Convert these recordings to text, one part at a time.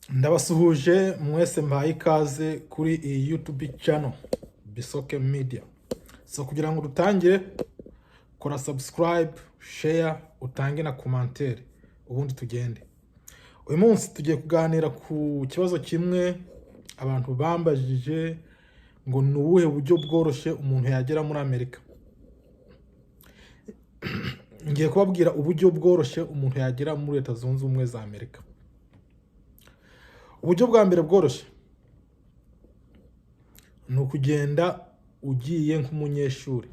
Ndabasuhuje mwese, mbahaye ikaze kuri iyi YouTube channel Bisoke Media. So kugira ngo dutangire, kora subscribe, share, utange na commentaire, ubundi tugende. Uyu munsi tugiye kuganira ku kibazo kimwe abantu bambajije ngo ni ubuhe buryo bworoshye umuntu yagera muri Amerika. Ngiye kubabwira uburyo bworoshye umuntu yagera muri Leta Zunze Ubumwe za Amerika. Uburyo bwa mbere bworoshye ni ukugenda ugiye nk'umunyeshuri.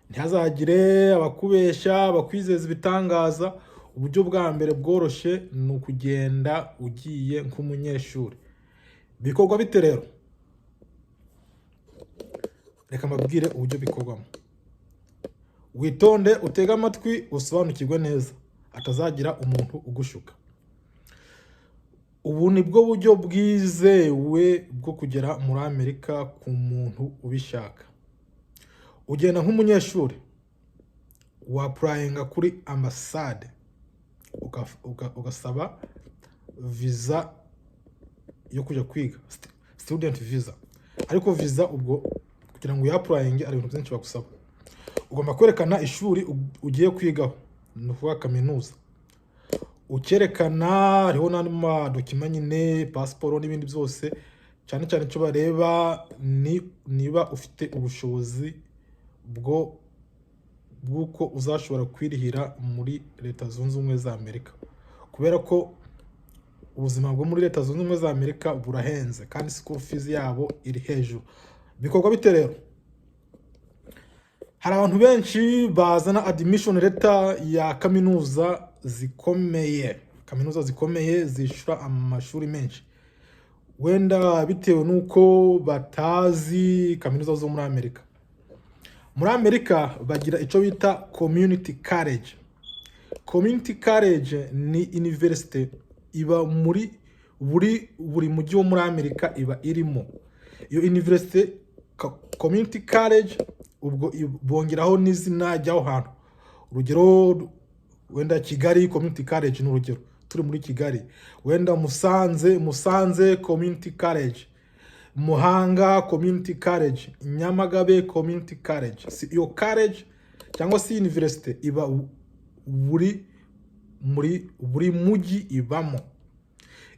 Ntihazagire abakubeshya bakwizeza ibitangaza. Uburyo bwa mbere bworoshye ni ukugenda ugiye nk'umunyeshuri. Bikorwa bite rero? Reka mbabwire uburyo bikorwamo. Witonde, utege amatwi, usobanukirwe neza, hatazagira umuntu ugushuka. Ubu ni bwo buryo bwizewe bwo kugera muri Amerika ku muntu ubishaka. Ugenda nk'umunyeshuri, wa-applyinga kuri ambasade, ugasaba viza yo kujya kwiga, student visa. Ariko viza ubwo kugira ngo uya-applyinge hari ibintu byinshi bagusaba. Ugomba kwerekana ishuri ugiye kwigaho, ni ukuvuga kaminuza, ukerekana hariho n'andi ma document nyine, pasiporo n'ibindi byose. Cyane cyane icyo bareba ni niba ufite ubushobozi bwo bw'uko uzashobora kwirihira muri Leta Zunze Ubumwe za Amerika, kubera ko ubuzima bwo muri Leta Zunze Ubumwe za Amerika burahenze kandi school fees yabo iri hejuru. Bikorwa bite rero? Hari abantu benshi bazana admission letter ya kaminuza zikomeye, kaminuza zikomeye zishyura amashuri menshi, wenda bitewe n'uko batazi kaminuza zo muri Amerika. Muri Amerika bagira icyo bita community college. Community college ni university iba muri buri mujyi wo muri Amerika, iba irimo iyo university community college. Ubwo bongeraho n'izina ry'aho hantu. Urugero wenda Kigali Community College ni urugero, turi muri Kigali. Wenda Musanze, Musanze Community College, Muhanga Community College, Nyamagabe Community College. Si iyo college cyangwa se university iba buri muri buri mujyi ibamo.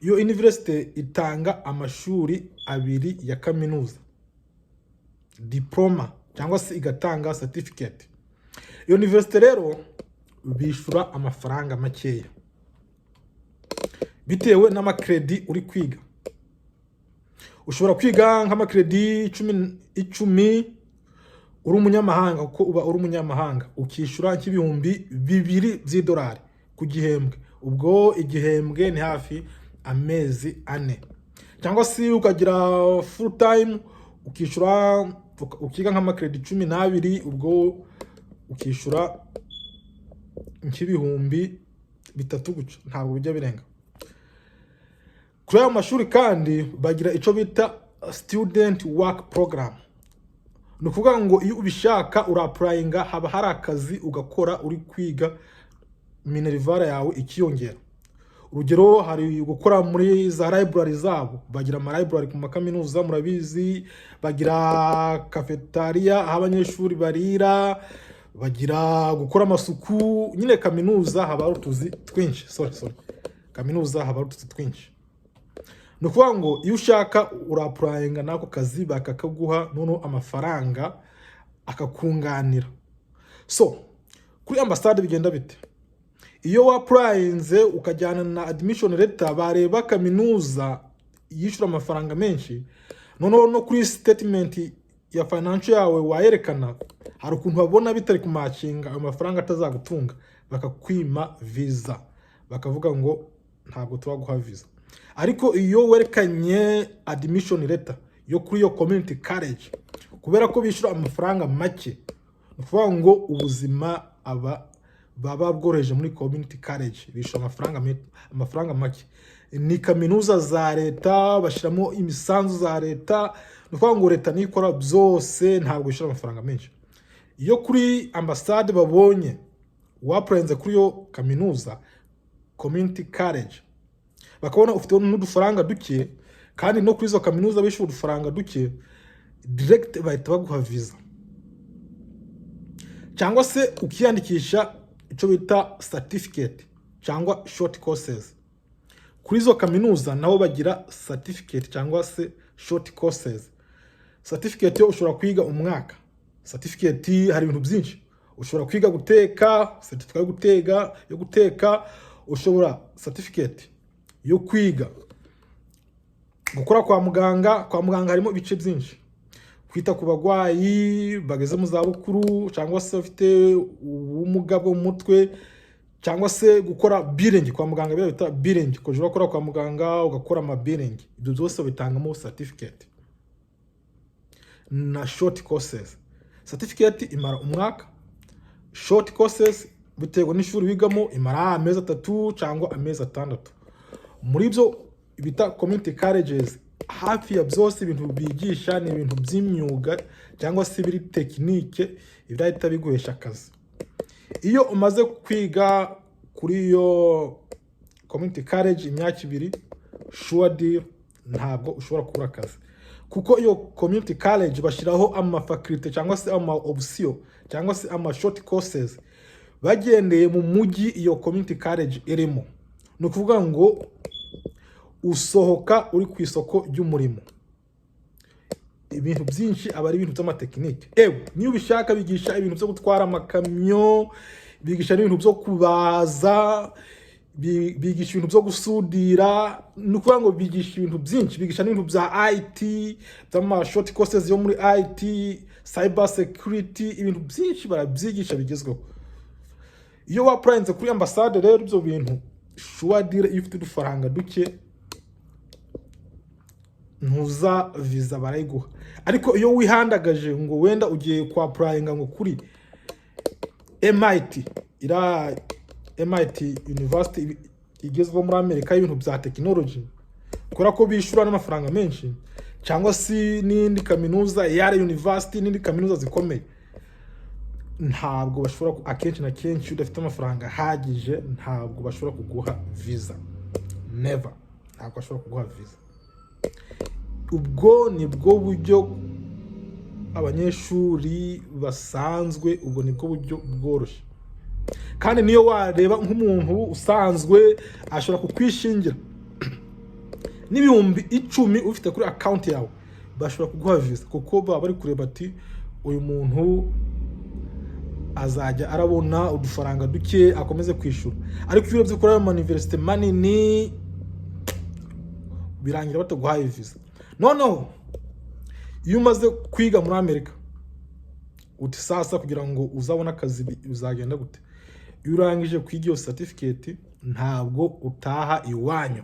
Iyo university itanga amashuri abiri ya kaminuza, diploma, cyangwa se igatanga certificate. Iyo university rero bishyura amafaranga makeya bitewe n'ama credit uri kwiga. Ushobora kwiga nk'ama credit 10 uri umunyamahanga, kuko uba uri umunyamahanga, ukishyura nk'2000 by'idolari ku gihembwe. Ubwo igihembwe ni hafi amezi 4. Cyangwa se ukagira full time, ukishyura, ukiga nk'ama credit 12, ubwo ukishyura nk'3000 gutyo, ntabwo bijya birenga. Kuri ayo mashuri kandi bagira icyo bita student work program. Ni ukuvuga ngo iyo ubishaka ura-applyinga, haba hari akazi ugakora uri kwiga, minerval yawe ikiyongera. Urugero hari gukora muri za library zabo, bagira ama library ku makaminuza murabizi, bagira cafeteria aho abanyeshuri barira, bagira gukora amasuku nyine. Kaminuza haba hari utuzi twinshi, sorry, sorry, kaminuza haba hari utuzi twinshi. Ni ukuvuga ngo iyo ushaka ura-applyinga n'ako kazi bakakaguha, noneho amafaranga akakunganira. So kuri ambasade bigenda bite? Iyo wa-applyinze ukajyana na admission letter, bareba kaminuza yishyura amafaranga menshi, noneho no kuri statement ya financial yawe wayerekana, hari ukuntu babona bitari ku-matchinga, ayo mafaranga atazagutunga, bakakwima visa, bakavuga ngo ntabwo turaguha visa. Ariko iyo werekanye admission letter yo kuri iyo community college, kubera ko bishyura amafaranga make, ni ukuvuga ngo ubuzima aba baba bworoheje. Muri community college bishyura amafaranga make, ni kaminuza za leta, bashyiramo imisanzu za leta, ni ukuvuga ngo leta niyo ikora byose, ntabwo bishyura amafaranga menshi. Iyo kuri ambasade babonye wa-applyinze kuri iyo kaminuza community college. bakabona ufite n'udufaranga duke, kandi no kuri izo kaminuza bishyura udufaranga duke, direct bahita baguha visa. Cyangwa se ukiyandikisha icyo bita certificate cyangwa short courses. Kuri izo kaminuza nabo bagira certificate cyangwa se short courses. Certificate yo ushobora kwiga umwaka. Certificate hari ibintu byinshi ushobora kwiga: guteka, certificate yo guteka, ushobora certificate yo kwiga gukora kwa muganga. Kwa muganga harimo ibice byinshi: kwita ku barwayi bageze mu zabukuru cyangwa se bafite ubumuga bwo mu mutwe, cyangwa se gukora billing kwa muganga, biriya bita billing, kujya urakora kwa muganga ugakora ama billing. Ibyo byose bitangamo certificate na short courses. Certificate imara umwaka, short courses biterwa n'ishuri wigamo, imara amezi 3 cyangwa amezi 6. Muri byo bita community colleges, hafi ya byose ibintu bigisha ni ibintu by'imyuga cyangwa se biri technique, ibirahita biguhesha akazi. Iyo umaze kwiga kuri iyo community college imyaka 2, sure deal, ntabwo ushobora kubura akazi, kuko iyo community college bashyiraho ama faculty cyangwa se ama option cyangwa se ama short courses bagendeye mu mujyi iyo community college irimo. Ni ukuvuga ngo usohoka uri ku isoko ry'umurimo. Ibintu byinshi aba ari ibintu by'ama technique. Ewe, niyo ubishaka, bigisha ibintu byo gutwara amakamyo, bigisha n'ibintu byo kubaza, bigisha ibintu byo gusudira. Ni ukuvuga ngo bigisha ibintu byinshi, bigisha n'ibintu bya IT, by'ama short courses yo muri IT, cyber security, ibintu byinshi barabyigisha bigezweho. Iyo wa applyinze kuri ambasade rero ibyo bintu, sure deal, iyo ufite udufaranga duke ntuza visa barayiguha. Ariko iyo wihandagaje ngo wenda ugiye kwa applyinga ngo kuri MIT, ira MIT University igezweho muri Amerika y'ibintu bya tekinoloji, kubera ko bishyura n'amafaranga menshi, cyangwa se n'indi kaminuza, Yale University n'indi kaminuza zikomeye, ntabwo bashobora akenshi na kenshi iyo udafite amafaranga ahagije ntabwo bashobora kuguha visa. Never, ntabwo bashobora kuguha visa. Ubwo ni bwo buryo abanyeshuri basanzwe, ubwo ni bwo buryo bworoshye. Kandi niyo wareba nk'umuntu usanzwe ashobora kukwishingira n'10,000 ufite kuri account yawe, bashobora kuguha visa, kuko baba bari kureba ati: "Uyu muntu azajya arabona udufaranga duke akomeze kwishyura." Ariko iyo urebye kuri ayo ma université manini, birangira bataguhaye visa. Noneho iyo umaze kwiga muri Amerika, uti: "Sasa kugira ngo uzabone akazi bizagenda gute?" Iyo urangije kwiga iyo certificate, ntabwo utaha iwanyu,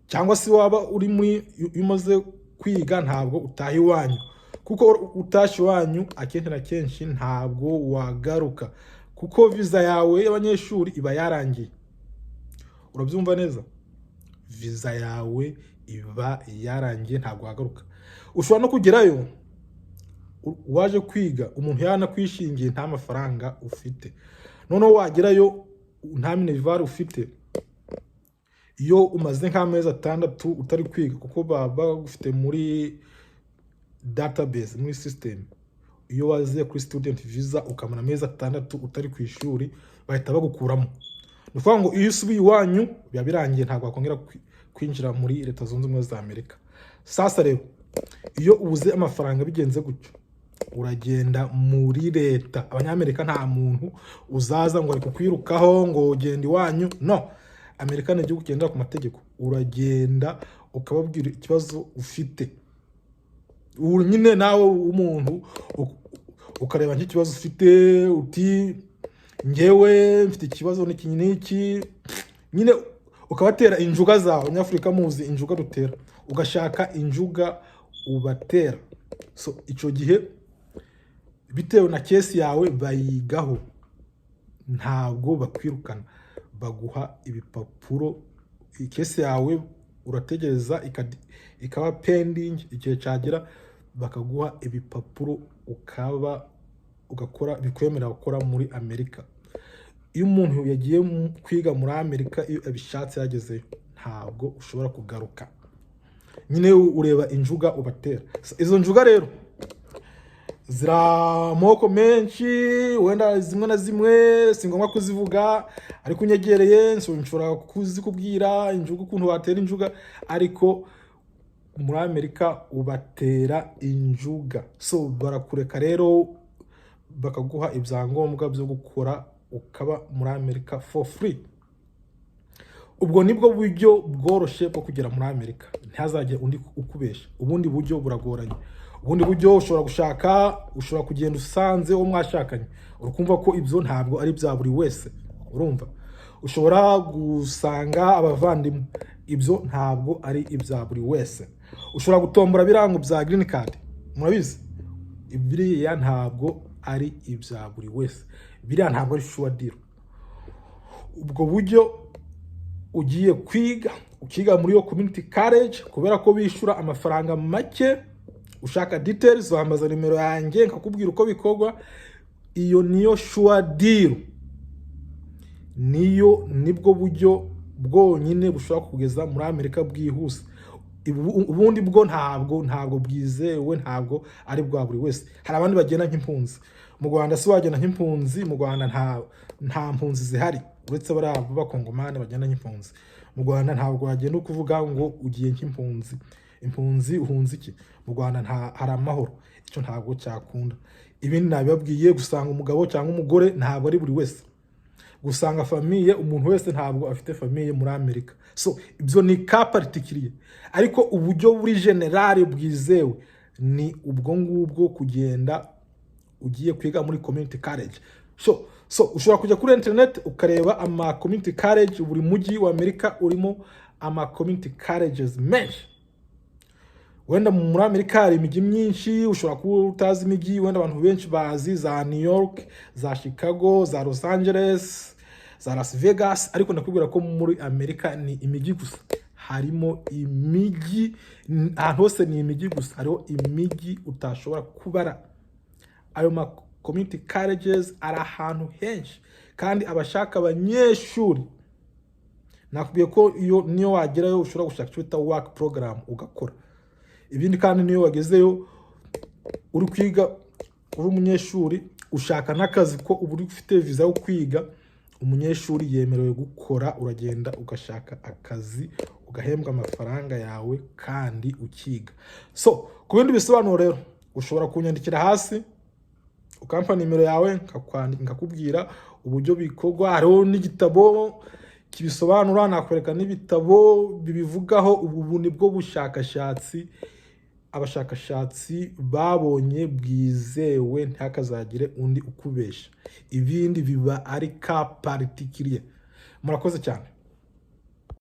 cyangwa se waba uri muri, iyo umaze kwiga ntabwo utaha iwanyu, kuko utashye iwanyu akenshi na kenshi ntabwo wagaruka, kuko visa yawe y'abanyeshuri iba yarangiye. Urabyumva neza? Visa yawe iba yarangiye, ntabwo wagaruka. Ushobora no kugerayo waje kwiga, umuntu yanakwishingiye nta mafaranga ufite, noneho wagerayo nta minerval ufite. Iyo umaze nk'amezi 6 utari kwiga, kuko baba bagufite muri database, muri system, iyo waziye kuri student visa ukamara amezi 6 utari ku ishuri, bahita bagukuramo. Ni ukuvuga ngo iyo usubiye iwanyu biba birangiye, ntabwo wakongera kwinjira muri Leta Zunze Ubumwe za Amerika. Sasa rero iyo ubuze amafaranga bigenze gutyo, uragenda muri leta. Abanyamerika nta muntu uzaza ngo ari kukwirukaho ngo ugenda iwanyu. No, Amerika ni igihugu kigendera ku mategeko. Uragenda ukababwira ikibazo ufite. Ubu nyine nawe umuntu ukareba nk'ikibazo ufite, uti: "Ngewe mfite ikibazo n'iki n'iki." Nyine ukabatera injuga zawe. Abanyafurika muzi injuga dutera. Ugashaka injuga ubatera. So icyo gihe bitewe na case yawe bayigaho, ntabwo bakwirukana, baguha ibipapuro. Case yawe urategereza ikaba pending, igihe cyagera bakaguha ibipapuro, ukaba ugakora bikwemerera gukora muri Amerika. Iyo Iyo umuntu yagiye kwiga muri Amerika, iyo abishatse yagezeyo, ntabwo ushobora kugaruka. Nyine ureba injuga ubatera. Izo njuga rero ziri amoko menshi, wenda zimwe na zimwe si ngombwa kuzivuga, ariko unyegereye nshobora kuzikubwira, injuga, ukuntu watera injuga. Ariko muri Amerika ubatera injuga, so barakureka rero bakaguha ibyangombwa byo gukora, ukaba muri Amerika for free. Ubwo nibwo buryo bworoshye bwo kugera muri Amerika, ntihazajye undi ukubesha. Ubundi buryo buragoranye. Ubundi buryo ushobora gushaka, ushobora kugenda usanze uwo mwashakanye. Urikumva ko ibyo ntabwo ari ibya buri wese. Urumva, ushobora gusanga abavandimwe, ibyo ntabwo ari ibya buri wese. Ushobora gutombora ibirango bya green card, murabizi, biriya ntabwo ari ibya buri wese, biriya ntabwo ari sure deal. Ubwo buryo ugiye kwiga, ukiga muri iyo community college, kubera ko bishyura amafaranga make. Ushaka details wambaza nimero yanjye nkakubwira uko bikorwa. Iyo niyo sure deal, niyo nibwo buryo bwonyine bushobora kugeza muri Amerika bwihuse. Ubundi bwo ntabwo bwizewe, ntabwo ari bwa buri wese. Hari abandi bagenda nk'impunzi mu Rwanda. Si wagenda nk'impunzi mu Rwanda, nta mpunzi zihari uretse bariya b'Abakongomani bagenda nk'impunzi. Mu Rwanda ntabwo wagenda ukuvuga ngo ugiye nk'impunzi. Impunzi uhunze iki mu Rwanda? Nta, hari amahoro, icyo ntabwo cyakunda. Ibindi nabibabwiye. Gusanga umugabo cyangwa umugore ntabwo ari buri wese. Gusanga famille, umuntu wese ntabwo afite famille muri Amerika. So ibyo ni cas particulier, ariko uburyo buri général bwizewe ni ubwo ngubwo, kugenda ugiye kwiga muri community college. So ushobora kujya kuri internet ukareba ama community college. Buri mujyi wa Amerika urimo ama community colleges menshi. Wenda muri Amerika hari imijyi myinshi, ushobora kuba utazi imijyi. Wenda abantu benshi bazi za New York, za Chicago, za Los Angeles, za Las Vegas, ariko ndakubwira ko muri Amerika ni imijyi gusa. Harimo imijyi ahantu hose, ni imijyi gusa. Hariho imijyi utashobora kubara. Ayo ma community colleges ari ahantu henshi kandi abashaka abanyeshuri. Nakubwiye ko iyo niyo wagerayo ushobora gushaka icyo bita work program, ugakora ibindi. Kandi niyo wagezeyo uri kwiga, uri umunyeshuri, ushaka n'akazi, ko uba uri ufite visa yo kwiga. Umunyeshuri yemerewe gukora. Uragenda ugashaka akazi, ugahembwa amafaranga yawe kandi ukiga. So ku bindi bisobanuro rero ushobora kunyandikira hasi, ukampa nimero yawe, nkakubwira uburyo bikorwa. Hariho n'igitabo kibisobanura, nakwereka n'ibitabo bibivugaho. Ubu ni bwo bushakashatsi abashakashatsi babonye bwizewe, ntihakazagire undi ukubesha. Ibindi biba ari cas particulier. Murakoze cyane.